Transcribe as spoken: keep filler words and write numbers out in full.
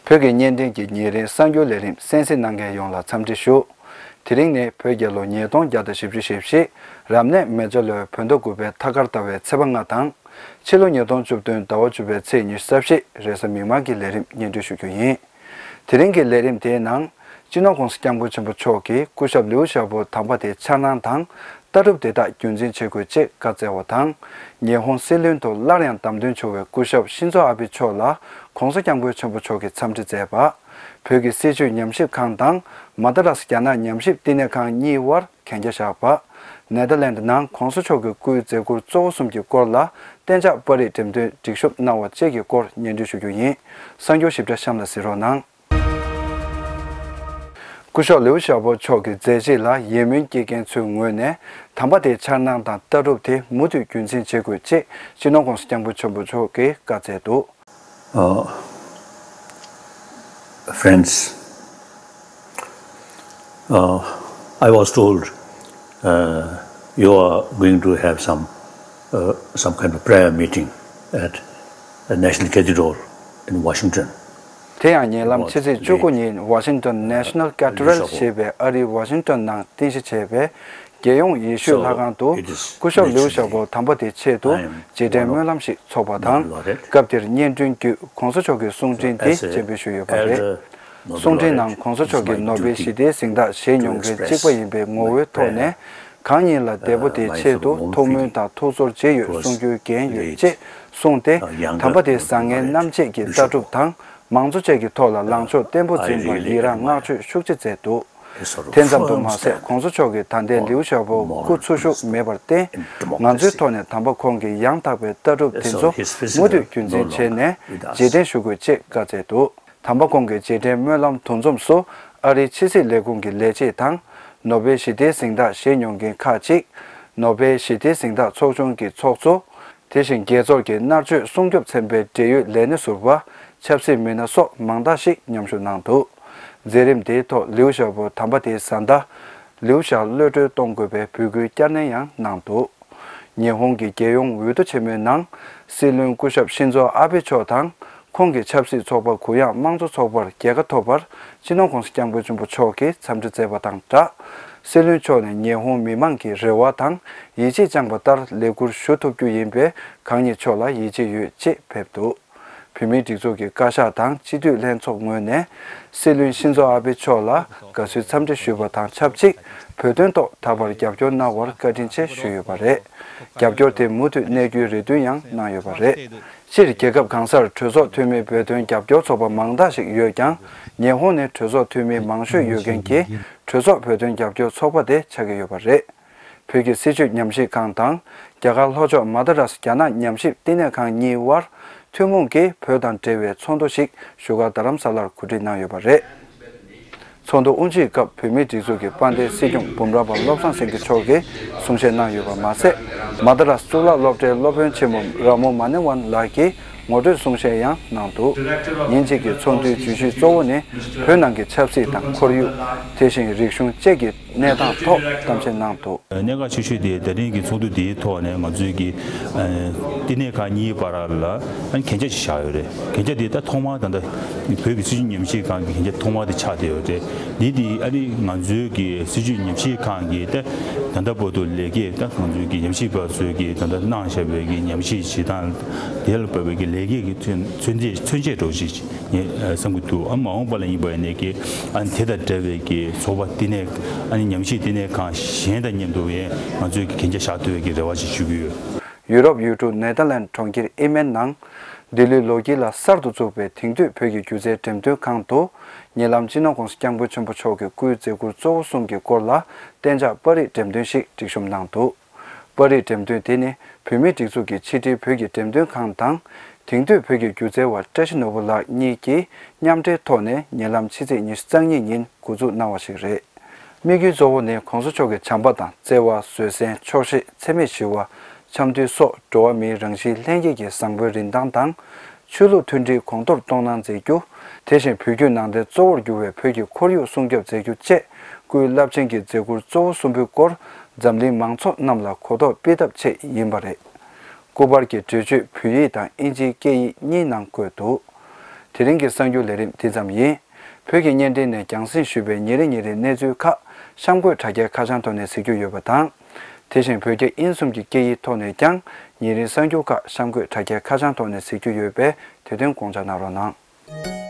བོད་ཀྱི་བརྙན་འཕྲིན་གྱི་ཉིན་རེའི་གསར་འགྱུར་ལས་རིམ་གསན་གཟིགས་གནང་མཁན་ཡོངས་ལ་འཚམས་འདྲི་ཞུ། དེ་རིང་ནི་བོད་རྒྱལ་ལོ་ཉིས་སྟོང་བརྒྱ་དང་བཞི་བཅུ་ཞེ་བཞི། རབ་གནས་མེ་བྱ་ལོའི་བོད་ཟླ་དགུ་པའི་མཐའ་སྐར་ཟླ་བའི་ཚེས་པ་ལྔ་དང་། ཕྱི་ལོ་ཉིས་སྟོང་བཅུ་བདུན་ཟླ་བ་བཅུ་པའི་ཚེས་ཉི་ཤུ་རྩ་བཞི། རེས་གཟའ་མིག་དམར་གྱི་ལས་རིམ་སྙན་སྒྲོན་ཞུ་རྒྱུ་ཡིན། དེ་རིང་གི་ལས་རིམ་དེའི་ནང་། སྤྱི་ནོར་༸གོང་ས་༸སྐྱབས་མགོན་ཆེན་པོ་མཆོག་གིས་སྐུ་ཞབས་ལིའུ་ཞའོ་པོ་དམ་པ་དེའི་འཆར་སྣང་དང་། ལྟ་གྲུབ་དེ་དག་རྒྱུན་འཛིན་བྱེད་དགོས་ཅེས་བཀའ་སྩལ་བ་དང་། ཉི་ཧོང་སྲིད་བློན་དུ་སླར་ཡང་བདམས་ཐོན་བྱུང་བའི་སྐུ་ཞབས་ཤིན་ཛོ་ཨ་བྷེ་མཆོག་ལ་༸གོང་ས་༸སྐྱབས་མགོན་ཆེན་པོ་མཆོག་གིས་འཚམས་འདྲི་མཛད་པ། བོད་ཀྱི་སྲིད་བྱུས་ཉམས་ཞིབ་ཁང་དང་། མ་ད་ར་སི་རྒྱ་ནག་ཉམས་ཞིབ་བསྟི་གནས་ཁང་གཉིས་དབར་གན་རྒྱ་བཞག་པ། ནེ་དར་ལེནྜ་ནང་༸གོང་ས་མཆོག་གི་སྐུའི་མཛད་ཁུར་གཙོ་བོ་གསུམ་གྱི་སྐོར་ལ་གཏན་འཇགས་པར་རིས་འགྲེམས་སྟོན་སྒྲིག་ཞུ་གནང་བ་བཅས་ཀྱི་སྐོར་སྙན་སྒྲོན་ཞུ་རྒྱུ་ཡིན། གསར་འགྱུར་ཞིབ་ཕྲ་གཤམ་ལ་གཟིགས་རོགས་གནང་། སྐུ་ཞབས་ལིའུ་ཞའོ་པོ་མཆོག་གི་མཛད་རྗེས་ལ་ཡིད་སྨོན་སྐྱེ་མཁན་ཚོའི་ངོས་ནས། དམ་པ་དེའི་འཆར་སྣང་དང་ལྟ་གྲུབ་དེ་མུ་མཐུད་རྒྱུན་འཛིན་བྱེད་དགོས་ཅེས་སྤྱི་ནོར་༸གོང་ས་༸སྐྱབས་མགོན་ཆེན་པོ་མཆོག་གིས་བཀའ་སྩལ་འདུག། Uh, friends, uh, I was told, uh, you are going to have some, uh, some kind of prayer meeting at the National Cathedral in Washington. དེ་ཡང་ཉེ་ལམ་ཕྱི་ཚེས་བཅུ་དགུ་ཉིན་Washington National Cathedral ཞེས་པའི་ཨ་རིའི་Washington ནང་རྟེན་གཞི་བྱས་པའི་རྒྱལ་ཡོངས་ཡེ་ཤུའི་ལྷ་ཁང་དུ་སྐུ་ཞབས་ལིའུ་ཞའོ་པོ་དམ་པ་དེའི་ཆེད་དུ་རྗེས་དྲན་སྨོན་ལམ་ཞིག་འཚོགས་པ་དང་། སྐབས་དེར་སྙན་སྒྲོན་བརྒྱུད་༸གོང་ས་མཆོག་གི་གསུང་འཕྲིན་འདི་སྤྱན་འབུལ་ཞུས་ཡོད་པ་རེད། གསུང་འཕྲིན་ནང་༸གོང་ས་མཆོག་གིས་ནོ་བེལ་ཞི་བདེའི་གཟེངས་རྟགས་བཞེས་མྱོང་མཁན་གཅིག་པ་ཡིན་པའི་ངོ་བོའི་ཐོག་ནས། གང་ཉིད་ལ་འདས་པོ་དེའི་ཆེད་དུ་ཐུགས་སྨོན་དང་ཐུགས་ཚོར་བྱེད་ཡོད་གསུང་རྒྱུའི་འགན་ཡོད་ཅེས་གསུངས་ཏེ། དམ་པ་དེའི་བཟང་ངན་རྣམ་འབྱེད་ཀྱི་ལྟ་གྲུབ་དང་། མང་གཙོ་བཅས་ཀྱི་ཐོག་ལ་ལངས་ཕྱོགས་བརྟན་པོ་འཛིན་པར་ཡི་རངས་བསྔགས་བརྗོད་ཤུགས་ཆེ་མཛད་འདུག། དེ་ཙམ་དུ་མ་ཟད། ༸གོང་ས་མཆོག་གིས་ད་ལྟའི་ལིའུ་ཞའོ་པོ་སྐུ་འཚོ་བཞུགས་མེད་པར་བརྟེན། ང་ཚོའི་ཐོག་ནས་དམ་པ་ཁོང་གི་ཡང་དག་པའི་ལྟ་གྲུབ་དེ་ཚོ་མུ་མཐུད་རྒྱུན་འཛིན་བྱས་ནས་རྗེས་དྲན་ཞུ་དགོས་ཅེས་བཀའ་སྩལ་འདུག། དམ་པ་ཁོང་གི་རྗེས་དྲན་སྨོན་ལམ་འདུ་འཛོམས་སུ་ཨ་རིའི་ཕྱི་སྲིད་ལས་ཁུངས་ཀྱི་ལས་བྱེད་དང་། ནོ་བེལ་ཞི་བདེའི་གཟེངས་རྟགས་བཞེས་མྱོང་མཁན་ཁག་ཅིག། ནོ་བེལ་ཞི་བདེའི་གཟེངས་རྟགས་ཚོགས་ཆུང་གི་ཚོགས་གཙོ། དེ་བཞིན་རྒྱལ་ཚོགས་ཀྱི་མནར་གཅོད་སྲུང་སྐྱོབ་ཚན་པའི་འབྲེལ་ཡོད་ལས་སྣེ་ཟུར་པ། ཆབ་སྲིད་མི་སྣ་སོགས་མང་དག་ཞིག་མཉམ་ཞུགས་གནང་འདུག། མཛད་རིམ་དེའི་ཐོག་ལིའུ་ཞའོ་པོ་དམ་པ་དེའི་བཟའ་ཟླ། ལིའུ་ཞའོ་བློ་གྲོས་གཏོང་དགོས་པའི་འབོད་སྐུལ་བསྐྱར་ནན་ཡང་གནང་འདུག། ཉི་ཧོང་གི་རྒྱལ་ཡོངས་འོས་བསྡུ་ཆེན་མོའི་ནང་། སྲིད་བློན་སྐུ་ཞབས་ཤིན་ཛོ་ཨ་བྷེ་མཆོག་དང་། ཁོང་གི་ཆབ་སྲིད་ཚོགས་པ་གུ་ཡངས་དམངས་གཙོ་ཚོགས་པར་རྒྱལ་ཁ་ཐོབ་པར་སྤྱི་ནོར་༸གོང་ས་༸སྐྱབས་མགོན་ཆེན་པོ་མཆོག་གིས་འཚམས་འདྲི་མཛད་པ་དང་སྦྲགས། སྲིད་བློན་མཆོག་ནས་ཉི་ཧོང་མི་མང་གི་རེ་བ་དང་ཡིད་ཆེས་བཅངས་པ་ལྟར་ལས་ཁུར་ཞུ་ཐུབ་རྒྱུ་ཡིན་པས་གང་ཉིད་མཆོག་ལ་ཡིད་ཆེས་ཡོད་ཅེས་ཕེབས་འདུག། བོད་མིའི་སྒྲིག་འཛུགས་ཀྱི་བཀའ་ཤག་དང་སྤྱི་འཐུས་ལྷན་ཚོགས་ངོས་ནས་སྲིད་བློན་ཤིན་ཛོ་ཨ་བྷེ་མཆོག་ལ་དགའ་བསུའི་འཚམས་འདྲི་ཞུས་པ་དང་ཆབས་ཅིག། བོད་དོན་ཐོག་ད་བར་རྒྱབ་སྐྱོར་གནང་བར་བཀའ་དྲིན་ཆེ་ཞུས་ཡོད་པ་རེད། རྒྱབ་སྐྱོར་དེ་མུ་མཐུད་གནས་རྒྱུའི་རེ་འདུན་ཡང་གནང་ཡོད་པ་རེད། སྤྱིར་རྒྱལ་ཁབ་གང་སར་གྲོས་ཚོགས་འཐུས་མི་བོད་དོན་རྒྱབ་སྐྱོར་ཚོགས་པ་མང་དག་ཞིག་ཡོད་ཀྱང་། ཉི་ཧོང་ནི་གྲོས་ཚོགས་འཐུས་མི་མང་ཤོས་ཡོད་མཁན་གྱི་གྲོས་ཚོགས་བོད་དོན་རྒྱབ་སྐྱོར་ཚོགས་པ་དེ་ཆགས་ཀྱི་ཡོད་པ་རེད། བོད་ཀྱི་སྲིད་བྱུས་ཉམས་ཞིབ་ཁང་དང་། རྒྱ་གར་ལྷོ་ཕྱོགས་མ་དཱ་ར་སི་རྒྱ་ནག་ཉམས་ཞིབ་བསྟི་གནས་ཁང་གཉིས་དབར་ཐུན་མོང་གིས་བོད་དང་འབྲེལ་བའི་ཚོགས་འདུ་ཞིག་བཞུགས་སྒར་རྡ་རམ་ས་ལར་གོ་སྒྲིག་གནང་ཡོད་པ་རེད། ཚོགས་འདུ་དབུ་འབྱེད་སྐབས་བོད་མིའི་སྒྲིག་འཛུགས་ཀྱི་དཔལ་ལྡན་སྲིད་སྐྱོང་འབུམ་རམས་པ་བློ་བཟང་སེང་གེ་མཆོག་གིས་གསུང་བཤད་གནང་ཡོད་པ་མ་ཟད། མ་དཱ་ར་སི་གཙུག་ལག་སློབ་གྲྭའི་སློབ་དཔོན་ཆེན་མོ་ར་མོ་མ་ནི་ཝན་ལགས་ཀྱིས་ངོ་སྤྲོད་གསུང་བཤད་ཡང་གནང་འདུག། ཉིན་གཅིག་གི་ཚོགས་འདུའི་བརྗོད་གཞི་གཙོ་བོ་ནི་བོད་ནང་གི་ཆབ་སྲིད་དང་ཁོར་ཡུག། དེ་བཞིན་རིག་གཞུང་བཅས་ཀྱི་གནས་སྟངས་ཐོག་གཏམ་བཤད་གནང་འདུག། གནད་འགག་ཆེ་ཤོས་དེ་ད་རིང་གི་ཚོགས་འདུ་འདིའི་ཐོག་ནས་ང་ཚོས་ཀྱི་ཨ་བསྟི་གནས་ཁང་གཉིས་བར་ལ་ཨ་ནི་གན་རྒྱ་ཞིག་བཞག་ཡོད་རེད། གན་རྒྱ་དེ་ད་ཐོག་མར་ད་ལྟ་བོད་ཀྱི་སྲིད་བྱུས་ཉམས་ཞིབ་ཁང་གི་གན་རྒྱ་ཐོག་མ་དེ་ཆགས་བསྡད་ཡོད་རེད། འདི་དེ་ཨ་ནི་ང་ཚོའི་གི་སྲིད་བྱུས་ཉམས་ཞིབ་ཁང་གི་ད་ད་ལྟ་བར་དུ་ལས་ཀས་ད་ང་ཚོའི་གི་ཉམས་ཞིབ་པ་ཚོས་ཀྱི་ད་ལྟ་གནང་བཞག་པའི་གི་ཉམས་ཞིབ་བྱེད་སྟངས་དེ་ལ་བབས་པའི་གི་ལས་ཀའི་གི་མཚོན་མཚོན་བྱེད་མཚོན་བྱེད་འདྲ་བོ་ཞིག་ངས་ཨ་བསམ་གྱི་འདུག། ཨ་མ་འོངས་པ་ལ་ཡིན་པ་ཡིན་ནའི་གི་ཨ་དེ་དང་འདྲ་བའི་གི་ཚོགས་པ་བསྟི་གནས་ཨ་ནི་ཉམས་ཞིབ་བསྟི་གནས་ཁང་གཞན་དང་མཉམ་དུ་ཡང་ང་ཚོས་གི་གན་རྒྱ་བཞག་ཐུབ་པའི་གི་རེ་བ་ཞིག་ཞུ་གི་ཡོད། ཡུ་རོབ་ཡུལ་གྲུ་ནེ་དར་ལན་གྲོང་ཁྱེར་ཨི་མེན་ནང་འདི་ལོའི་ལོ་དཀྱིལ་ལ་གསར་དུ་བཙུགས་པའི་དེང་དུས་བོད་ཀྱི་སྒྱུ་རྩལ་འགྲེམས་སྟོན་ཁང་དུ་ཉེ་ལམ་སྤྱི་ནོར་༸གོང་ས་༸སྐྱབས་མགོན་ཆེན་པོ་མཆོག་གི་སྐུའི་མཛད་ཁུར་གཙོ་བོ་གསུམ་གྱི་སྐོར་ལ་གཏན་འཇགས་པར་རིས་འགྲེམས་སྟོན་ཞིག་སྒྲིག་གཤོམ་གནང་འདུག། པར་རིས་འགྲེམས་སྟོན་དེ་ནི་བོད་མིའི་སྒྲིག་འཛུགས་ཀྱི་ཕྱི་དྲིལ་བོད་ཀྱི་འགྲེམས་སྟོན་ཁང་དང་། དེང་དུས་བོད་ཀྱི་སྒྱུ་རྩལ་བ་བཀྲ་ཤིས་ནོར་བུ་ལགས་གཉིས་ཀྱིས་མཉམ་འབྲེལ་ཐོག་ནས་ཉེ་ལམ་ཕྱི་ཚེས་ཉི་ཤུ་རྩ་གཉིས་ཉིན་འགོ་འཛུགས་གནང་བ་ཞིག་རེད། དམིགས་ཡུལ་གཙོ་བོ་ནི་༸གོང་ས་མཆོག་གི་བྱམས་པ་དང་བརྩེ་བ། བཟོད་བསྲན། ཆོག་ཤེས། འཚེ་མེད་ཞི་བ། འཆམ་མཐུན་སོགས་འགྲོ་བ་མིའི་རང་བཞིན་ལྷན་སྐྱེས་ཀྱི་བཟང་པོའི་རིན་ཐང་དང་། ཆོས་ལུགས་མཐུན་སྒྲིལ་གོང་མཐོར་གཏོང་གནང་མཛད་རྒྱུ། དེ་བཞིན་བོད་བརྒྱུད་ནང་བསྟན་གཙོ་བོར་གྱུར་བའི་བོད་ཀྱི་ཁོར་ཡུག་སྲུང་སྐྱོབ་མཛད་རྒྱུ་བཅས་སྐུའི་རླབས་ཆེན་གྱི་མཛད་ཁུར་གཙོ་བོ་གསུམ་པོའི་སྐོར་འཛམ་གླིང་མང་ཚོགས་རྣམས་ལ་གོ་རྟོགས་སྤེལ་ཐབས་ཆེད་ཡིན་པ་རེད། སྐུ་པར་གྱི་འགྲེལ་བརྗོད་བོད་ཡིག་དང་དབྱིན་ཇིའི་སྐད་ཡིག་གཉིས་ནང་བཀོད་འདུག། དེ་རིང་གི་གསར་འགྱུར་ལས་རིམ་འདི་ཙམ་ཡིན། བོད་ཀྱི་བརྙན་འཕྲིན་ནས་རྒྱང་སྲིང་ཞུས་པའི་ཉིན་རེ་ཉིན་རེའི་གནས་ཚུལ་ཁག་གཤམ་འཁོད་དྲ་རྒྱའི་ཁ་བྱང་ཐོག་ནས་གཟིགས་རྒྱུ་ཡོད་པ་དང་། དེ་བཞིན་བོད་རྒྱ་དབྱིན་གསུམ་གྱི་སྐད་ཡིག་ཐོག་ནས་ཀྱང་ཉིན་རེའི་གསར་འགྱུར་ཁག་གཤམ་འཁོད་དྲ་རྒྱའི་ཁ་བྱང་ཐོག་ནས་གཟིགས་རྒྱུ་ཡོད་པས། དེ་དོན་དགོངས་འཇགས་གནང་རོགས་གནང་།